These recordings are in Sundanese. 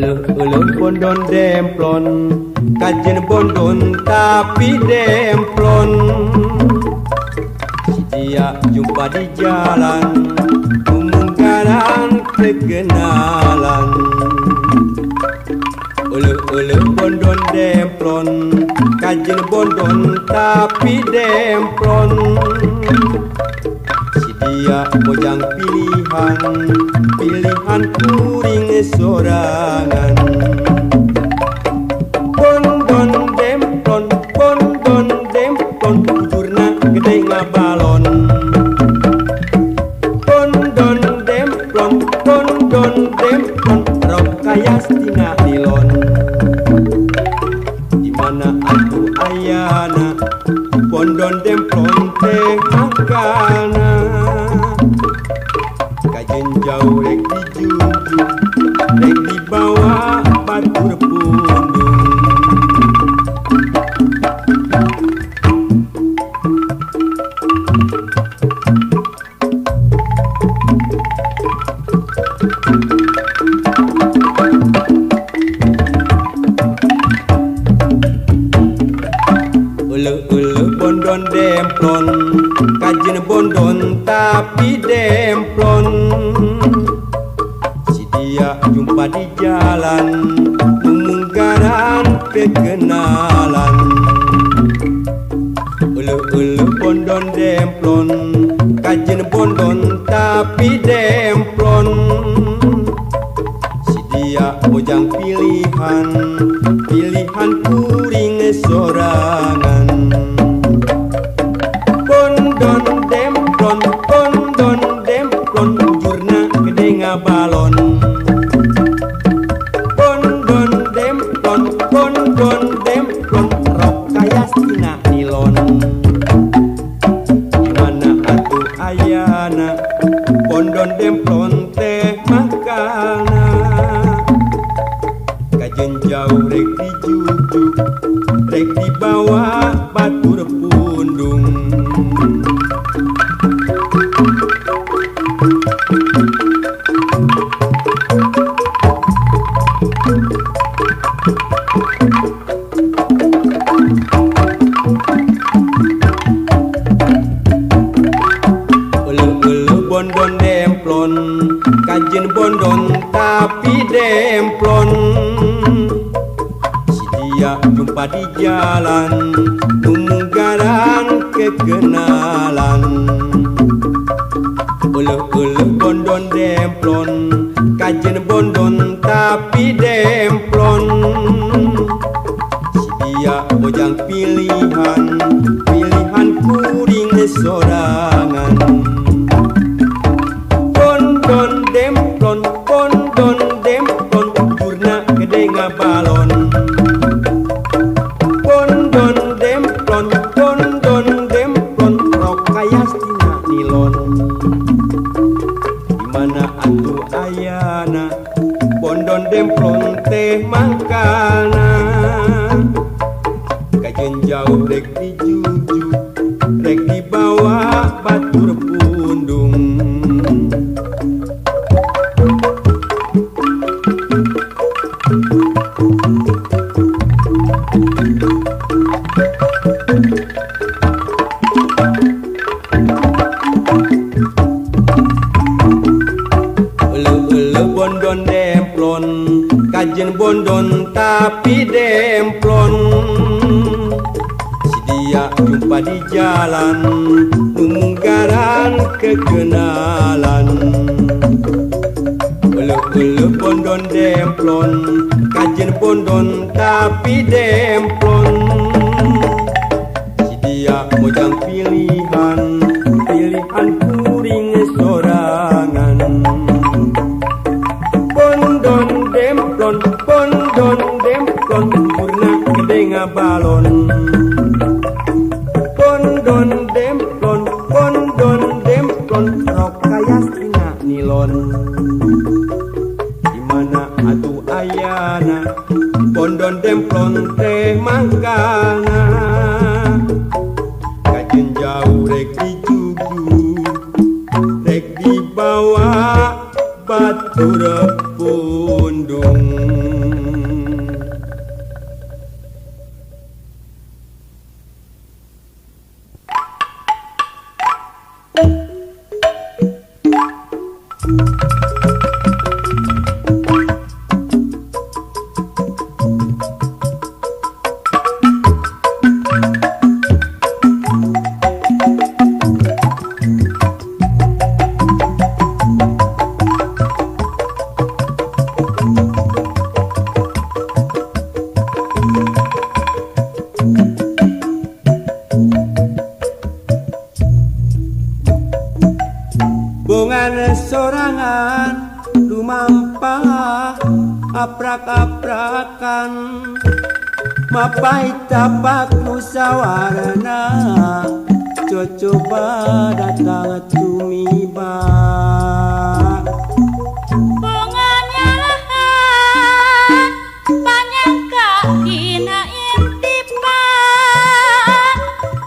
Euleuh-euleuh bondon demplon, kajen bondon tapi demplon. Si dia jumpa di jalan, umungkaran kekenalan. Euleuh-euleuh bondon demplon, kajen bondon tapi demplon. Si dia mojang pilihan, pilihan kuring sorangan. Bondon demplon, bondon demplon, bujurna gede ngabalon. Bondon demplon, bondon demplon, rok kayas tina nilon. Di mana atuh ayana, bondon demplon teh makana. Kajen jauh rek dijunjung, rek dibawa batur pundung. Euleuh-euleuh bondon demplon, kajen bondon tapi demplon. Si dia jumpa di jalan, mumungkaran kekenalan. Euleuh-euleuh bondon demplon, kajen bondon tapi demplon. Si dia mojang pilihan, pilihan kuring sorangan. Bondon demplon, bondon demplon, bujurna gede ngabalon. Bondon demplon, bondon demplon, rok kayas tina nilon. Di mana atuh ayana, bondon demplon teh makana. Kajen jauh rek dijujuk, rek dibawa batur pundung. Euleuh-euleuh bondon demplon, kajen bondon tapi demplon. Si dia jumpa di jalan, numunggaran kekenalan. Euleuh-euleuh bondon demplon, kajen bondon tapi demplon. Si dia mojang pilihan, pilihan kuring sorangan. Bondon demplon, bondon demplon, bujurna gede ngabalon. Bondon demplon, bondon demplon, rok kayas tina nilon. Di mana atuh ayana, bondon demplon teh mangkana. Kajen jauh rek dijujuk, rek dibawa batur pundung. Euleuh-euleuh bondon demplon, kajen bondon tapi demplon. Si dia jumpa di jalan, numunggaran kekenalan. Euleuh-euleuh bondon demplon, kajen bondon tapi demplon. Si dia mojang pilihan, pilihan kuring sorangan. Bondon demplon, bondon demplon, bujurna gede ngabalon. Bondon demplon, bondon demplon, rok kayas tina nilon. Di mana atuh ayana, bondon demplon teh mangkana. Kajen jauh rek dijujuk, rek dibawa batur pundung. Tumampah aprak-aprakan mapai tapak nu sawarna cocoba datang tumiba. Bunga nyalahan panyangka dina intipan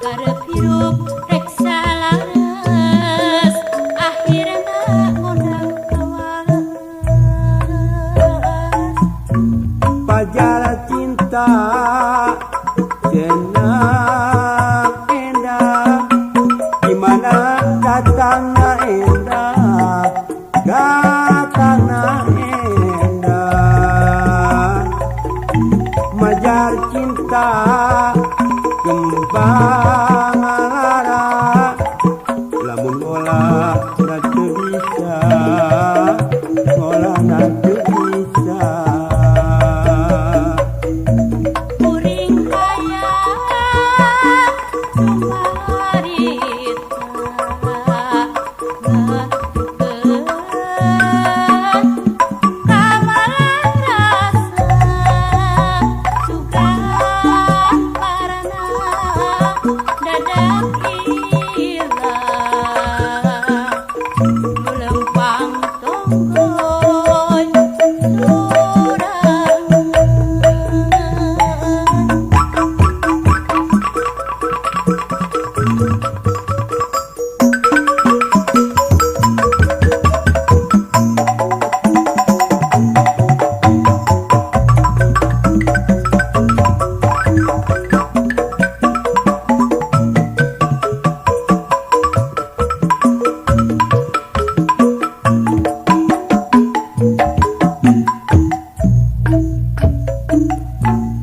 karep hirup rek salares akhirna ngondang kawas. Pajar cinta cenah endah dimana datangna endah datangna endah majar cinta kembang lara lamun ngolah na teu bisa ngolah na teu bisa. Kuring hayang cumarita ngatukeun kamalang rasa sugan parana dadak ilang nu lempang tonggoy sorangan.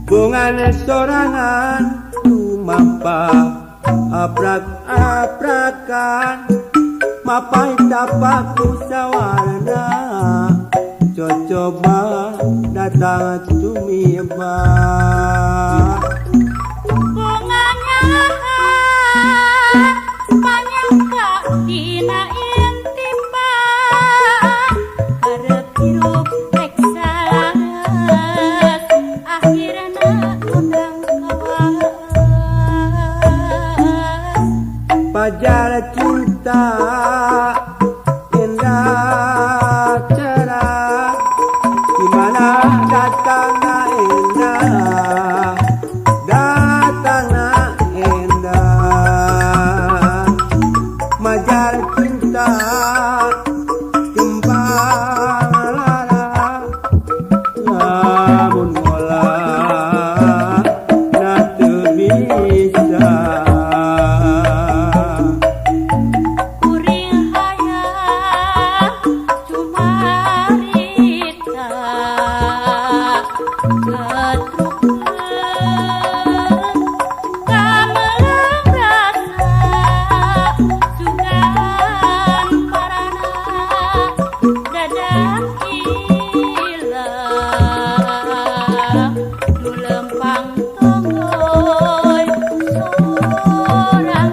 Bungane sorangan tumampah aprak-aprakan mapai tapak nu sawarna cocoba datang tumiba. Bunga nyalahan panyangka dina intipan karep hirup rek salares akhirna ngundang kawas. Pajar cinta indah cerah dimana datangna endah datangna endah majar cinta kembang lara lamun ngolah na teu bisa. Kuring hayang cumarita ngetrukeun kamelang rasa sugan parana dadak ilang nu lempang tonggoy sorangan.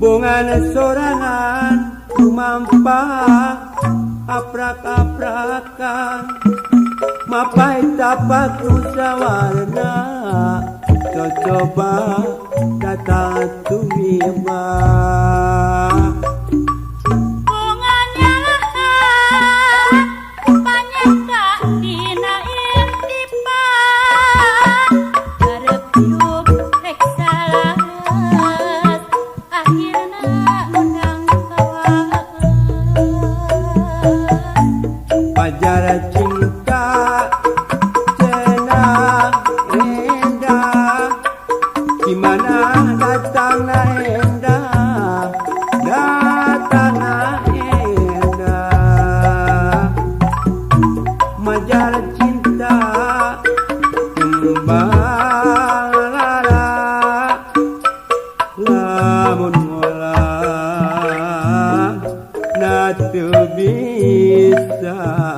Bungane sorangan tumampah aprak-aprakan mapai tapak nu sawarna cocoba datang tumiba. Bunga nyalahan panyangka dina intipan karep hirup rek salares akhirna ngundang kawas. Pajar cinta cenah endah dimana datangna endah datangna endah. cinta.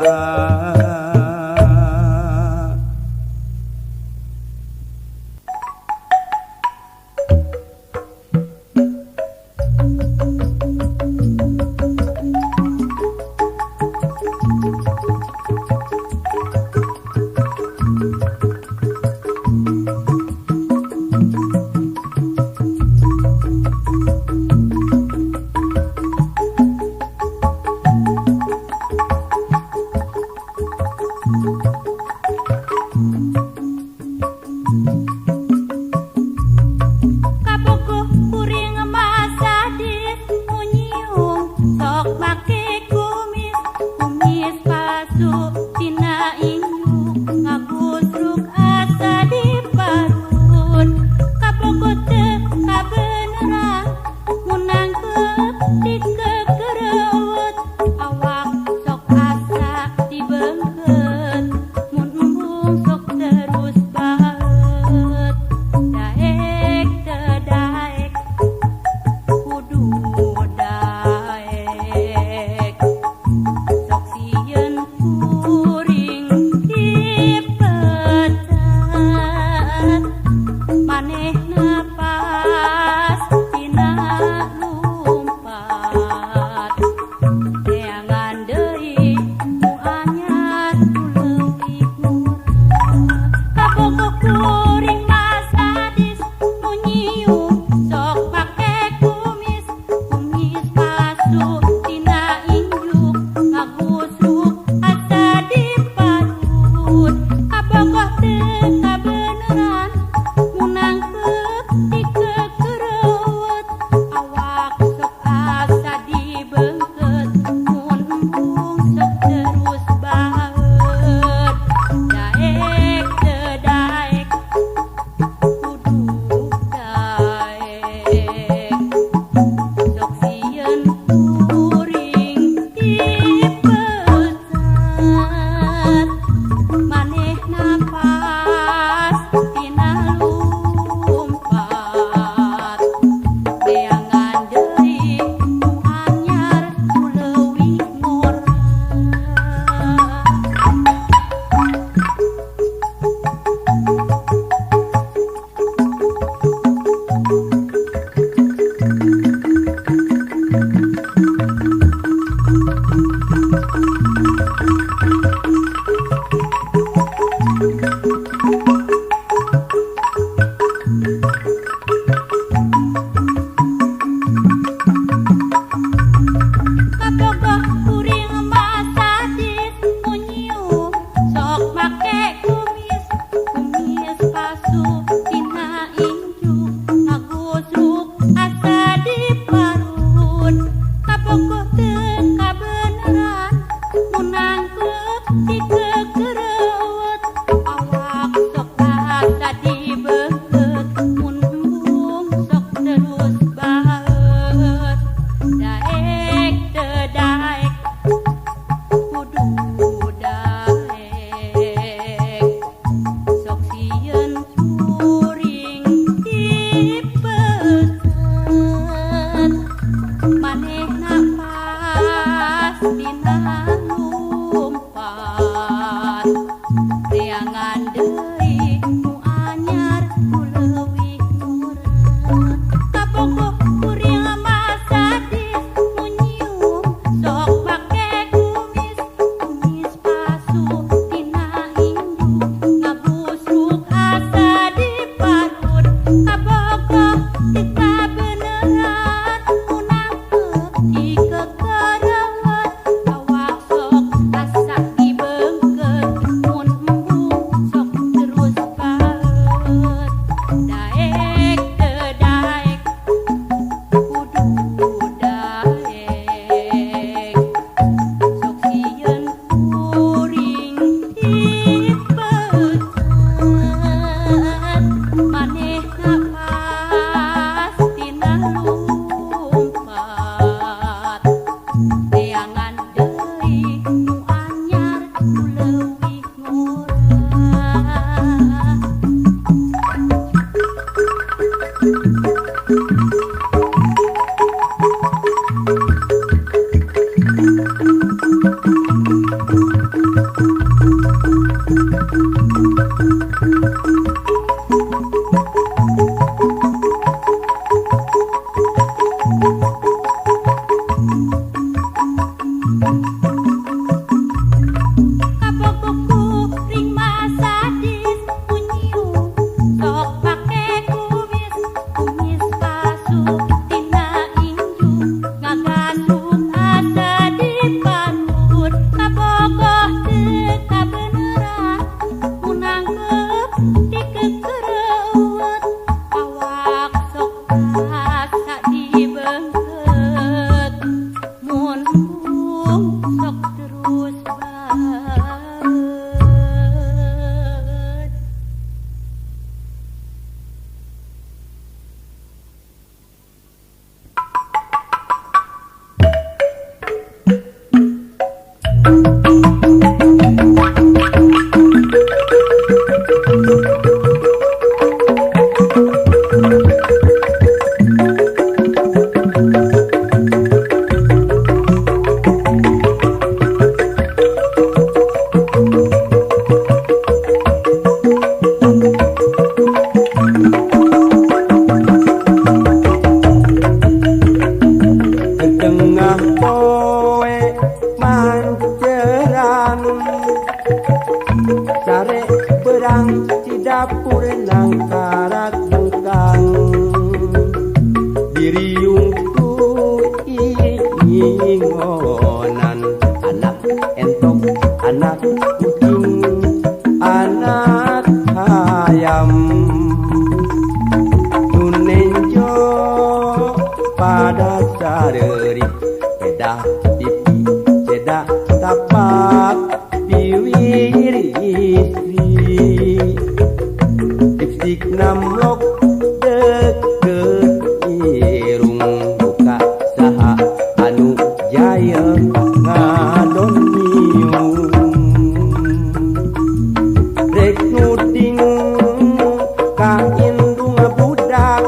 Manehna pas dina lumpat. Sare berang di dapur nangkarak bengkang diriungku ingonan anak entok anak kucing anak ayam nu nenjo pada sareri pedah pipi cedak tapak biwir istri lipstik namlok deket irung buka saha anu jaya ngadon nyiung rek nuding ka indung budak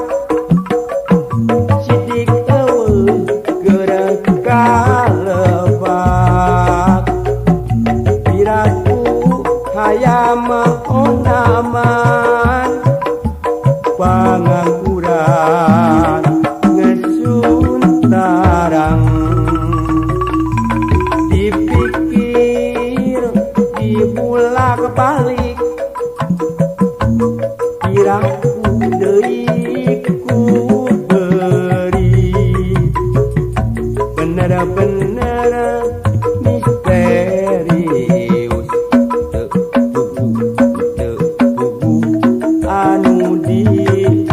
sidik eueuh geureuh kalebak piraku hayam onaman pangangkuran ngesun tarang dipikir dibulak balik piraku deui ku beri bener-bener misterius teu pugu anu diurus.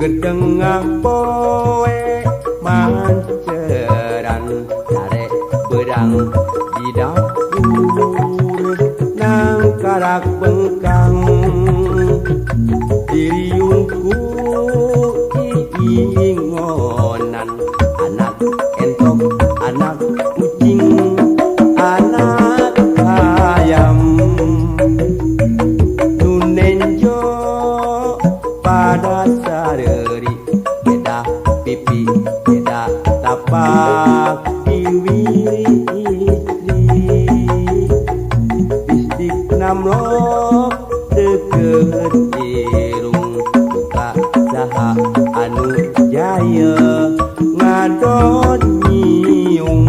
Gedengah poe manceran sare berang di dapur nangkarak bengkang diriungku ingonan anak entok anak kucing anak ayam nu nenjo pada sareri beda pipi beda tapak diwiri istri lipstik namlok deket irung buka saha anu jaya ngadon nyiung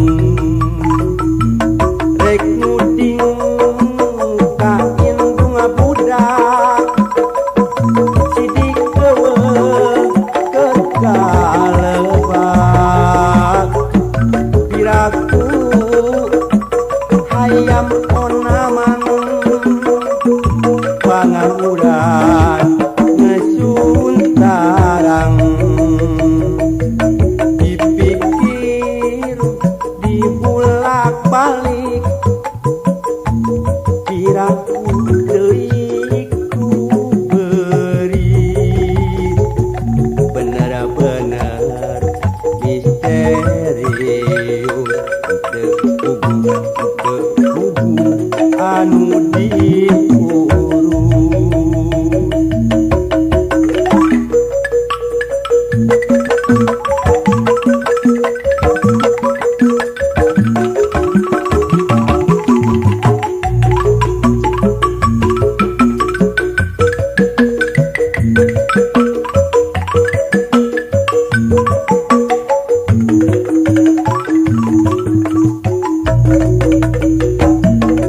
rek nuding ka indung budak sidik eueuh keur kalebak piraku hayam onaman pangangguran ngesun tarang dipikir dibulak balik piraku deui ku beri bener-bener misterius teu pugu anu diurus.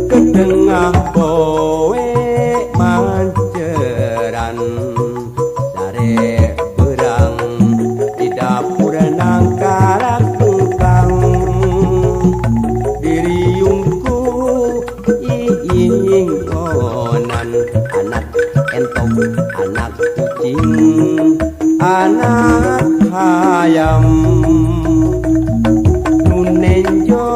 Ketengah poe manceran sare berang di dapur nangkarak tukang diriungku ingonan anak entok anak kucing anak ayam nu nenjo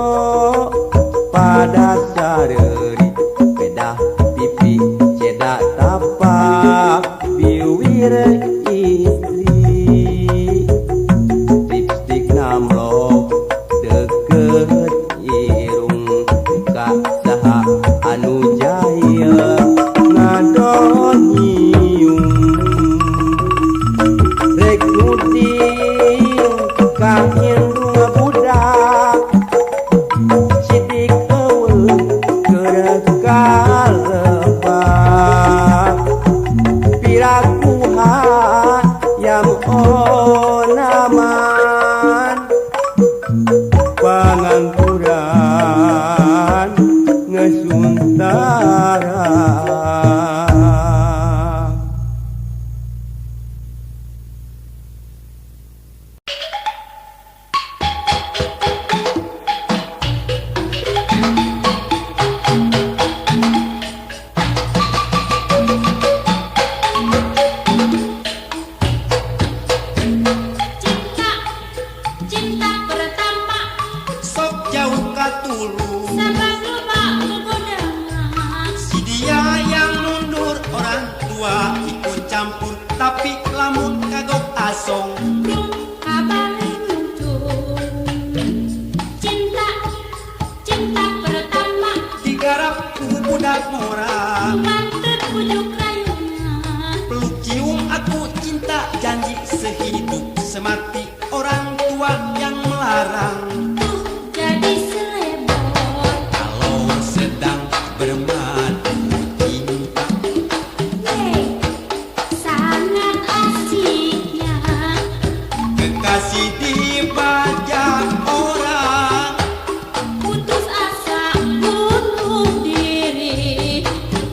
pada sareri pedah pipi cedak tapak biwir istri lipstik namlok deket irung buka saha anu jaya ngadon. asong. Brung kabalik nyungcung. Cinta, cinta pertama Digarap ku budak ngora. Mantep bujuk rayuna. Peluk cium aku cinta janji sehidup semati. Orang tua yang melarang Tuh jadi selebor. Kalau sedang bermadu cinta. Yeay, sangat asiknya. Kekasih dibajak orang. Putus asa bunuh diri.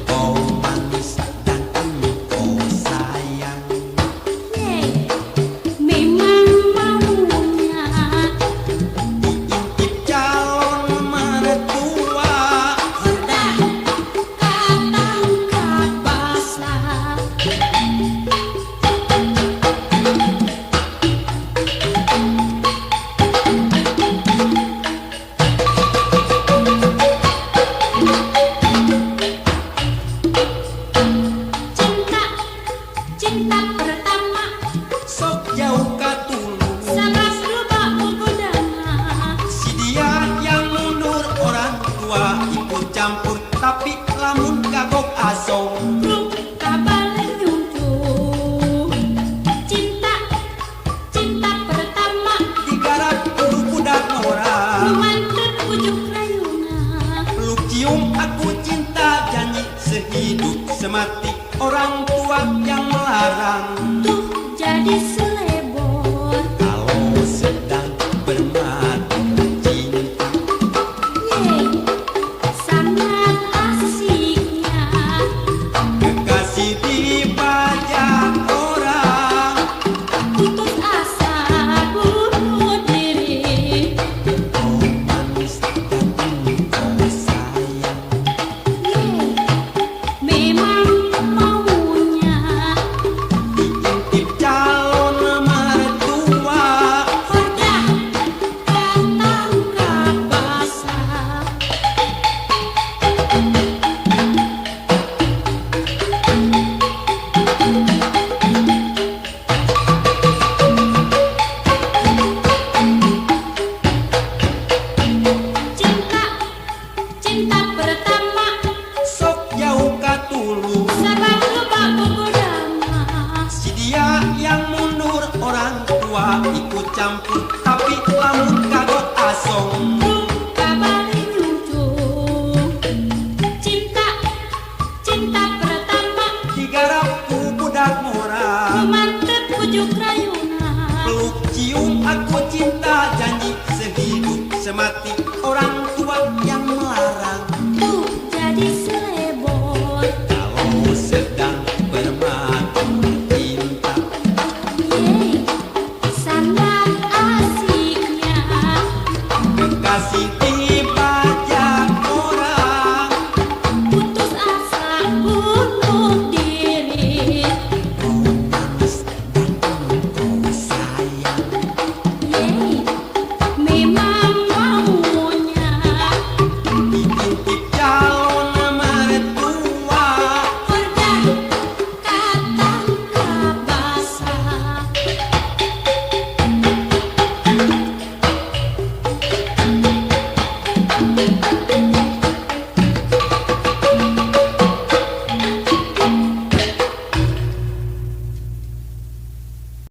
Kau manis dan engkau sayang. Yeay, memang maunya. Diintip calon mertua. Sudah ketangkap basah. Cinta, cinta pertama. Sok jauh katulung. Sabab loba godana. Si dia yang mundur orang tua ikut campur. Tapi lamun kagok asong. Brung kabalik nyungcung. Cinta, cinta pertama. Digarap kudu budak ngora. Mantep bujuk rayuna. Peluk cium aku cinta janji sehidup semati. Orang tua yang melarang Tuh jadi selebor. Kalau sedang bermadu cinta. Yeay, sangat asiknya. Kekasih dibajak orang. Putus asa bunuh diri. Kau manis dan engkau sayang. Yeay, memang maunya. Diintip calon mertua. Sudah ketangkap basah. Cinta, cinta pertama. Sok jauh katulung. Sabab loba godana. Si dia yang mundur orang tua ikut campur. Tapi lamun kagok asong. Brung kabalik nyungcung. Cinta, cinta pertama. Digarap ku budak ngora. Mantep bujuk rayuna. Peluk cium aku cinta.